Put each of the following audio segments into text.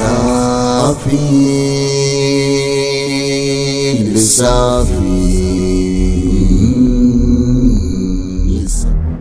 Lissafi, lissafi.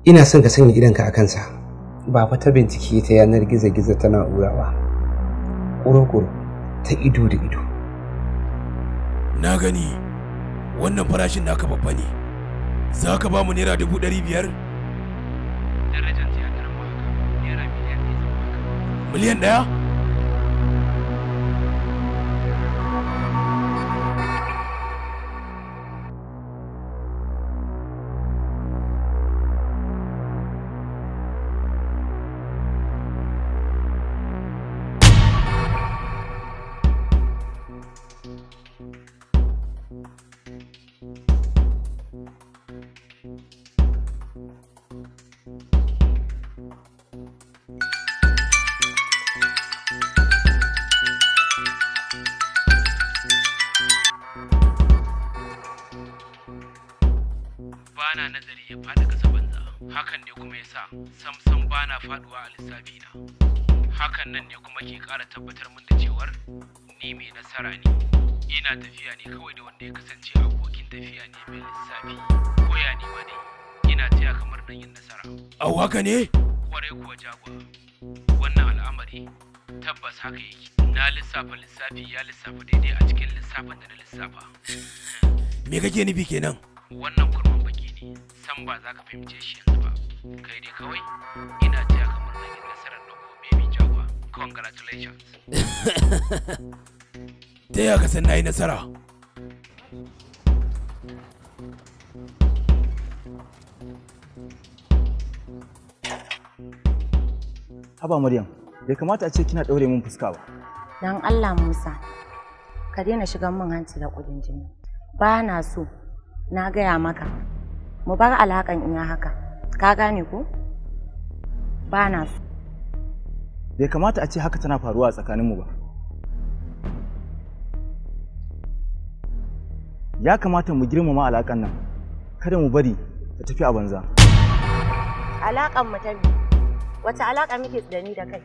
Ina son ka sanya idonka a kansa, ba fa ta bincike ta yanar gizo-gizo ta na'ura ba, ƙuro-ƙuro ta ido da ido. Na gani wannan farashin naka babba ne. Za ka ba mu ₦500,000? Darajar ta yanar mu haka ₦1 miliyan zan baka. 1 miliyan? Bana nazari ya faɗi ƙasa banza, hakan ne kuma yasa samsam bana faɗuwa a lissafi na. Hakan nan ne kuma ke ƙara tabbatar min da cewar ni mai nasara ne. Ina tafiya ne kawai da wanda ya kasance abokin tafiya ne mai lissafi. Ko ya nema ne, ina taya kamar nan yin nasara. Au, haka ne? Kwarai kuwa jagwa, wannan al'amari tabbas haka yake. Na lissafa lissafi ya lissafa daidai a cikin lissafin da na lissafa. Me kake nufi kenan? Wannan kurman baki ne, san ba za ka fahimce shi yanzu ba. Kai dai kawai ina taya kamar nan yin nasarar ɗauko baby jagwa. Congratulations. Ta ya ka san na yi nasara? Haba Maryam, bai kamata a ce kina ɗaure min fuska ba. Dan Allah Musa, ka daina shigan min hanci da kudin jini. Ba na so, na gaya maka. Mu bar alakan iya haka. Ka gane ko? Ba na so. Bai kamata a ce haka tana faruwa a tsakaninmu ba. Ya kamata mu girmama alaƙan nan, kada mu bari ta tafi a banza. Alaƙan mu ta me? Wata alaƙa muke da ni da kai?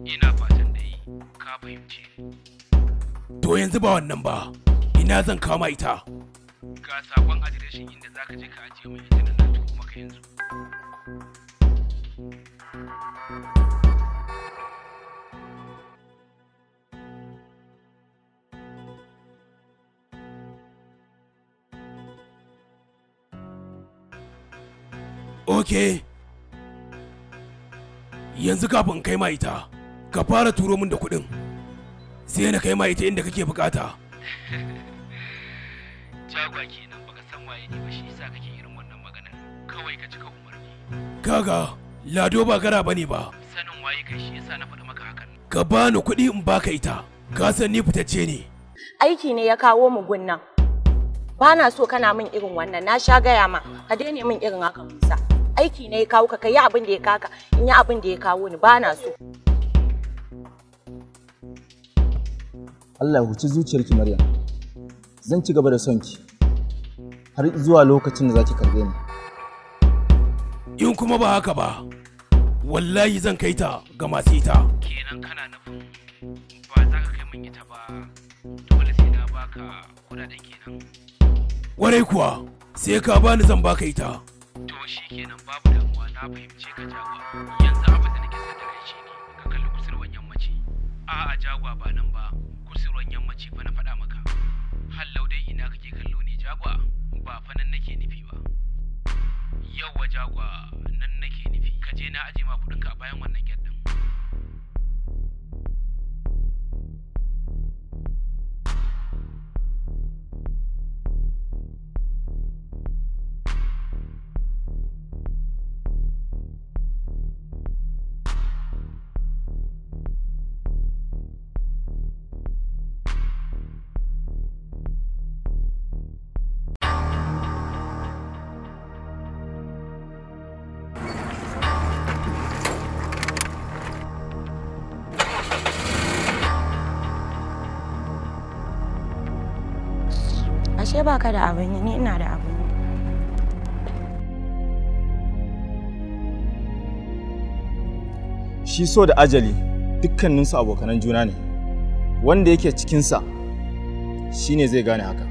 Ina fatan dai ka fahimce ni. To yanzu ba wannan ba, ina zan kama ita. Ga sakon adireshin inda zaka je ka ajiye min ita da na turo maka yanzu. Ok. Yanzu kafin in kai ma ita, ka fara turo min da kuɗin. Sai na kai ma ita inda kake bukata. Jagwa kenan baka san waye ne ba, shi yasa kake irin wannan maganar. Kawai ka cika umarni. Kaga, Lado ba gara bane ba. Sanin waye kai shi yasa na faɗi maka hakan. Ka bani kuɗi in baka ita. Ka san ni fitacce ne. Aiki ne ya kawo mu gunnan. Ba na so kana min irin wannan, na sha gaya ma, ka daina min irin haka Musa. Aiki ne ya kawo ka, ka yi abin da ya kaka, in yi abin da ya kawo ni, ba na so. Allah ya huci zuciyarki Maryam. Zan ci gaba da son ki har zuwa lokacin da zaki karbe ni. In kuma ba haka ba, wallahi zan kai ta ga masu ita. Kenan kana nufin ba za ka kai min ita ba, dole sai na baka kuɗaɗen kenan. Warai kuwa, sai ka bani zan baka ita. To shi kenan babu damuwa, na fahimce ka Jagwa. Yanzu abin da nake son da kai shine ka kalli kusurwan yammaci. A'a Jagwa ba nan ba, kusurwan yammaci fa na faɗa maka. Hallau dai ina kake kallo ne Jagwa? Ba fa nan nake nufi ba. Yauwa Jagwa, nan nake nufi. Ka je na aje ma kuɗinka a bayan wannan gate ɗin. Ashe baka da abin yi, ni ina da abin yi. Shi so da ajali dukkaninsu abokanan juna ne. Wanda yake cikinsa shine zai gane haka.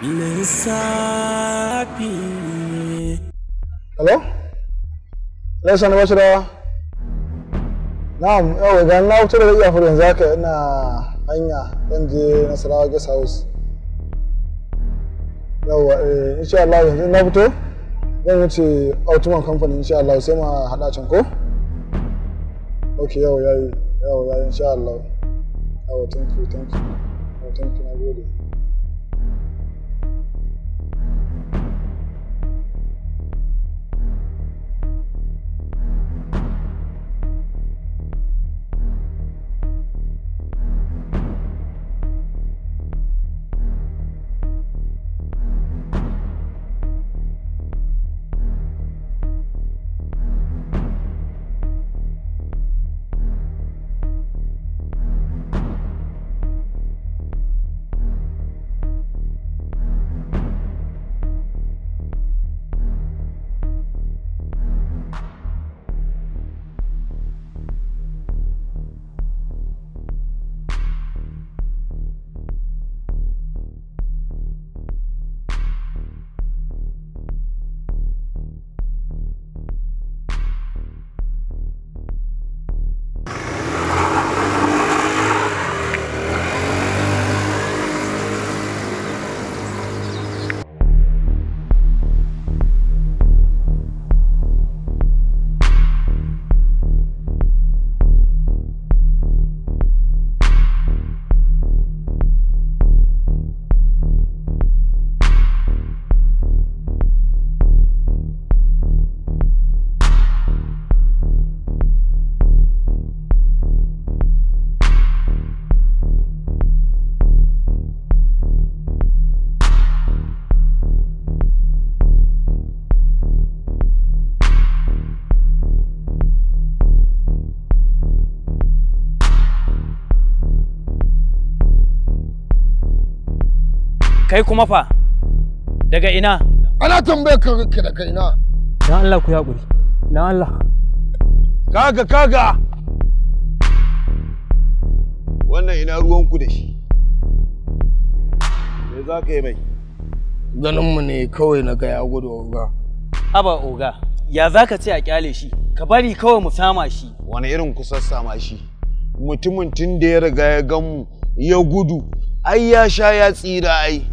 Lissafi. Hello? Hello, Sani Bashirawa? Na'am, yau ga na fito daga iyafur yanzu haka ina hanya zan je Nasarawa Guest House. Yawwa, insha Allah yanzu na fito zan wuce Ottoman Company insha Allah sai mu haɗa can ko? Okay, yau yayi, yau yayi insha Allah. Yawwa, thank you, thank you. Yawwa, thank you, na gode. Kai kuma fa daga ina? Ana tambayar ka daga ina. Dan Allah ku yaƙuri. Dan Allah. Kaga kaga. Wannan ina ruwanku da shi. Me za ka yi mai? Ganinmu ne kawai na ga ya gudu oga. Haba oga, ya za ka ce a kyale shi? Ka bari kawai mu sama shi. Wani irin kusassama shi? Mutumin tun da ya riga ya gan mu ya gudu, ai ya sha ya tsira ai.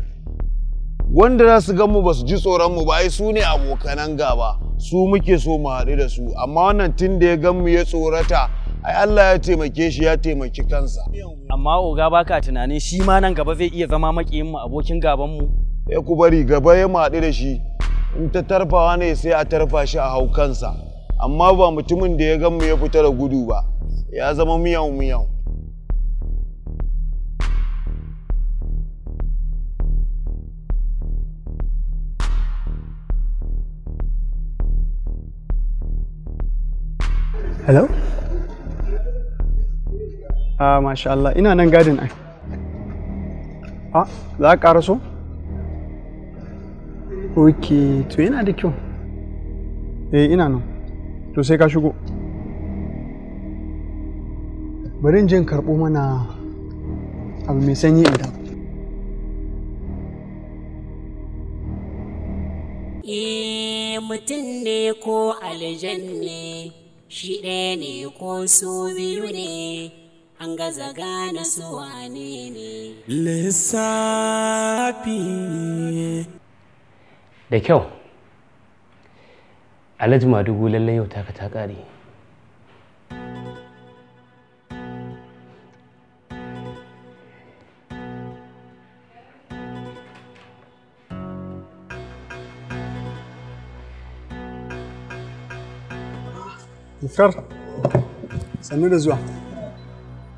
Wanda za su gan mu ba su ji tsoron mu ba ai su ne abokanan gaba, su muke so mu haɗu da su, amma wannan tun da ya gan mu ya tsorata, ai Allah ya taimake shi ya taimaki kansa. Amma oga baka tunanin shi ma nan gaba zai iya zama maƙiyin mu abokin gaban mu. Ya ku bari gaba ya mu haɗu da shi, in ta tarfawa ne sai a tarfa shi a hau kansa, amma ba mutumin da ya gan mu ya fita da gudu ba, ya zama miyau miyau. Hello? Ah, masha Allah, ina nan gadin ai. Ah, za ka ƙara so? Ok, to yana da kyau. Eh, ina nan. To sai ka shigo. Bari in je in karɓo mana abu mai sanyi in dawo. Eh, mutum ne ko aljanne, shi ɗaya ne ko su biyu ne, an gaza gane su wane ne. Lissafi. Da kyau, Alhaji Madugu lallai yau taka ta ƙare. Muktar, sannu da zuwa.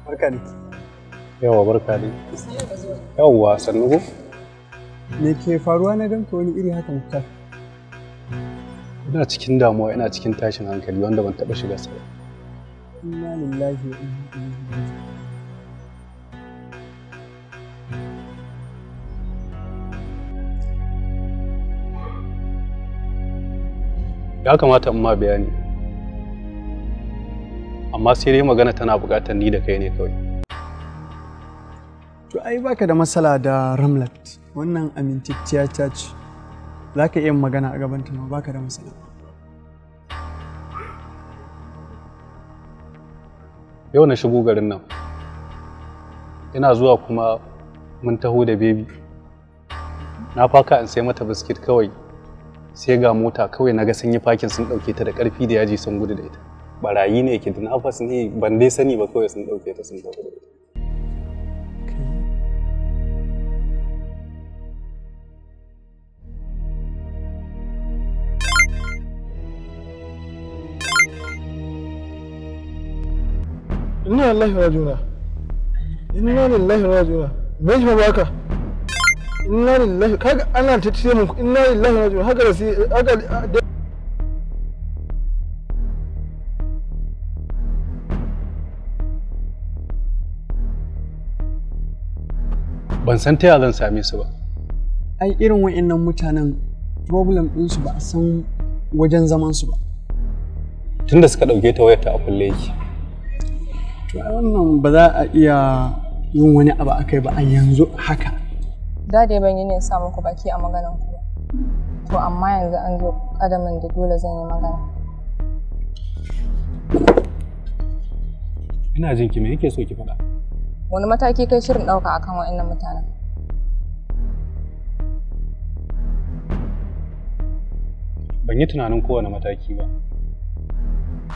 Barka ne. Yawa barka ne. Yawwa sannu ko? Me ke faruwa na ganka wani iri haka Muktar? Ina cikin damuwa, ina cikin tashin hankali wanda ban taɓa shiga sa ba. Inna lillahi wa inna ilaihi raji'un. Ya kamata in ma bayani. Amma sai dai magana tana buƙatar ni da kai ne kawai. To ai baka da matsala da Ramlat, wannan amintacciya ta ce. Za ka iya magana a gabanta ma baka da matsala. Yau na shigo garin nan. Ina zuwa kuma mun taho da bebi. Na faka in sai mata biskit kawai. Sai ga mota kawai naga sun yi fakin sun ɗauke ta da ƙarfi da yaji sun gudu da ita. Barayi ne kidnappers ne ban dai sani ba kawai sun ɗauke ta sun tafi da ita. Inna lillahi wa rajiuna. Inna lillahi wa rajiuna. Me shi baka? Inna lillahi kaga ana ta ce mun inna lillahi wa rajiuna haka da sai haka. Ban san ta yaya zan same su ba. Ai irin wa'annan mutanen problem ɗinsu ba a san wajen zaman su ba. Tunda suka ɗauke ta wayar ta a kulle yake. To ai wannan ba za a iya yin wani abu akai ba a yanzu haka. Da dai ban yi ne sa muku baki a maganan ku ba. To amma yanzu an zo kadamin da dole zan yi magana. Ina jin ki, me yake so ki faɗa? Wani mataki kai shirin ɗauka akan wa'annan mutanen? Ban yi tunanin kowane mataki ba.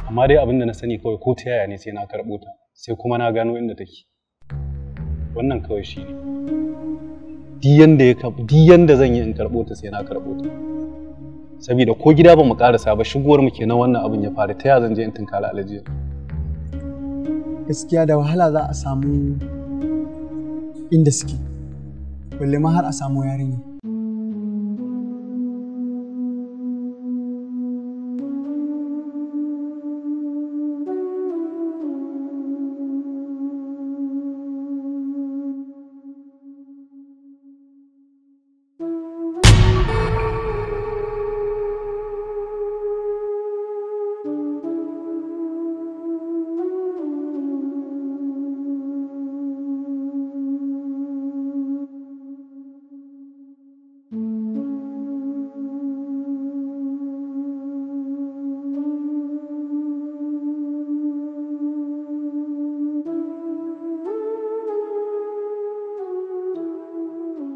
Amma dai abin da na sani kawai ko ta yaya ne sai na karɓo ta, sai kuma na gano inda take. Wannan kawai shi ne. Duk yanda zan yi in karɓo ta sai na karɓo ta. Saboda ko gida ba mu ƙarasa ba shigowar mu kenan wannan abin ya faru, ta yaya zan je in tunkari Alhaji? Gaskiya da wahala za a samu inda suke, balle ma har a samu yarinya.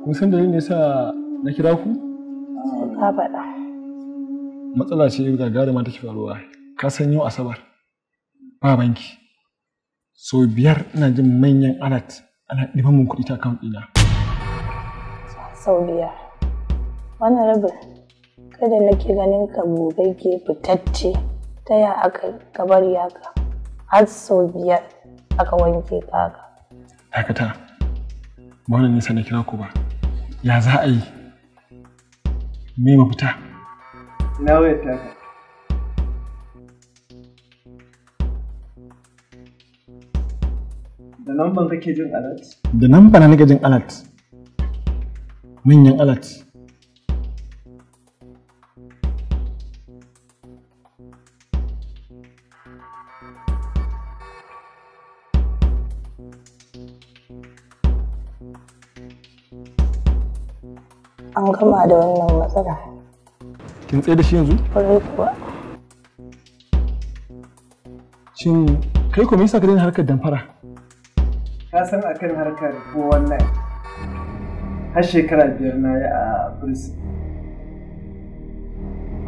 Kun san dalilin da yasa na kira ku? Ka faɗa. Matsala ce gagaruma take faruwa. Ka san yau Asabar ba banki. Sau 5 ina jin manyan alert ana ɗiban mun kuɗi ta account ɗina. Sau 5. Wannan rabin kada nake ganin ka gogagge fitacce ta ya aka ka bari haka har sau 5 aka wanke ka haka. Dakata, ba wannan nisa na kira ku ba. Ya za a yi? Me mafita? Ina wayar taka? Da namban kake jin alert? Da namba na nake jin alert. Manyan alert. An gama da wannan matsala. Kin tsaye da shi yanzu? Kwarai kuwa. Shin kai ko me yasa ka daina harkar damfara? Ka san akan harkar 419 har shekara 5 na yi a prison.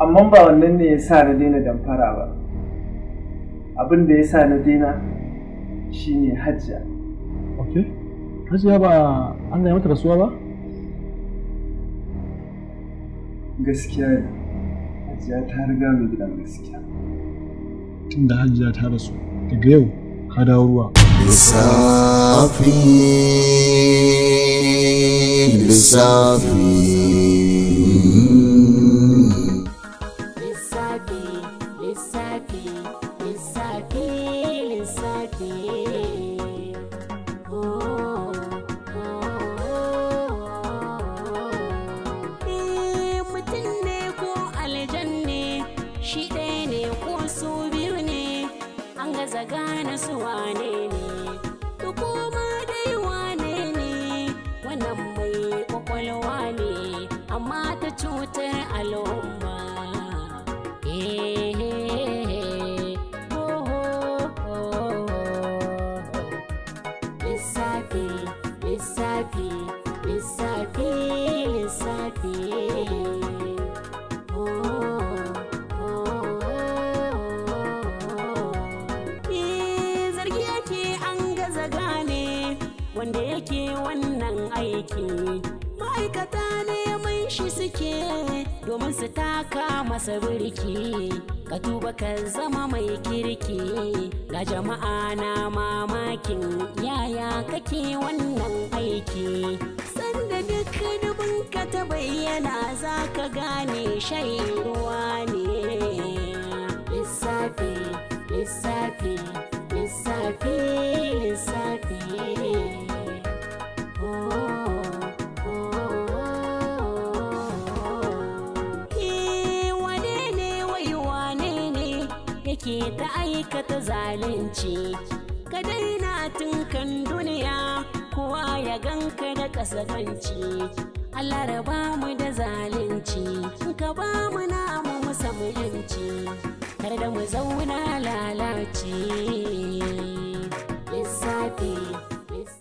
Amma ba wannan ne ya sa na daina damfara ba. Abin da ya sa na daina shine Hajiya. Ok. Hajiya ba an gaya mata rasuwa ba? Gaskiya ne. Hajiya ta riga mai gidan gaskiya. Tun da Hajiya ta rasu, daga yau ka dawo ruwa. Lissafi, lissafi. Lissafi, lissafi, lissafi, lissafi. Oh, oh, oh. Mutum ne ko aljan ne, shi ɗaya ne ko su biyu ne, an gaza gane su wane ne. To koma dai wane ne, wannan mai kwakwalwa ne, amma ta cutar al'umma. Eh, oh, oh, oh. Lissafi, lissafi, lissafi, lissafi. Oh, oh, oh. Zargi ake an gaza gane wanda yake wannan aiki. Ma'aikata neman shi suke domin su taka masa birki. Ka tuba ka zama mai kirki, ga jama'a na mamakin yaya kake wannan aiki. Sanda duk dubinka ta bayyana za ka gane shairuwa ne. Lissafi, lissafi, lissafi, lissafi. Oh, oh, oh. Wane ne wai wane ne yake ta aikata zalunci? Ka daina tun kan duniya kowa ya ganka da kasakanci. Allah raba mu da zalunci, ka ba mu namu mu samu yanci, kar da mu zauna lalace. Lissafi.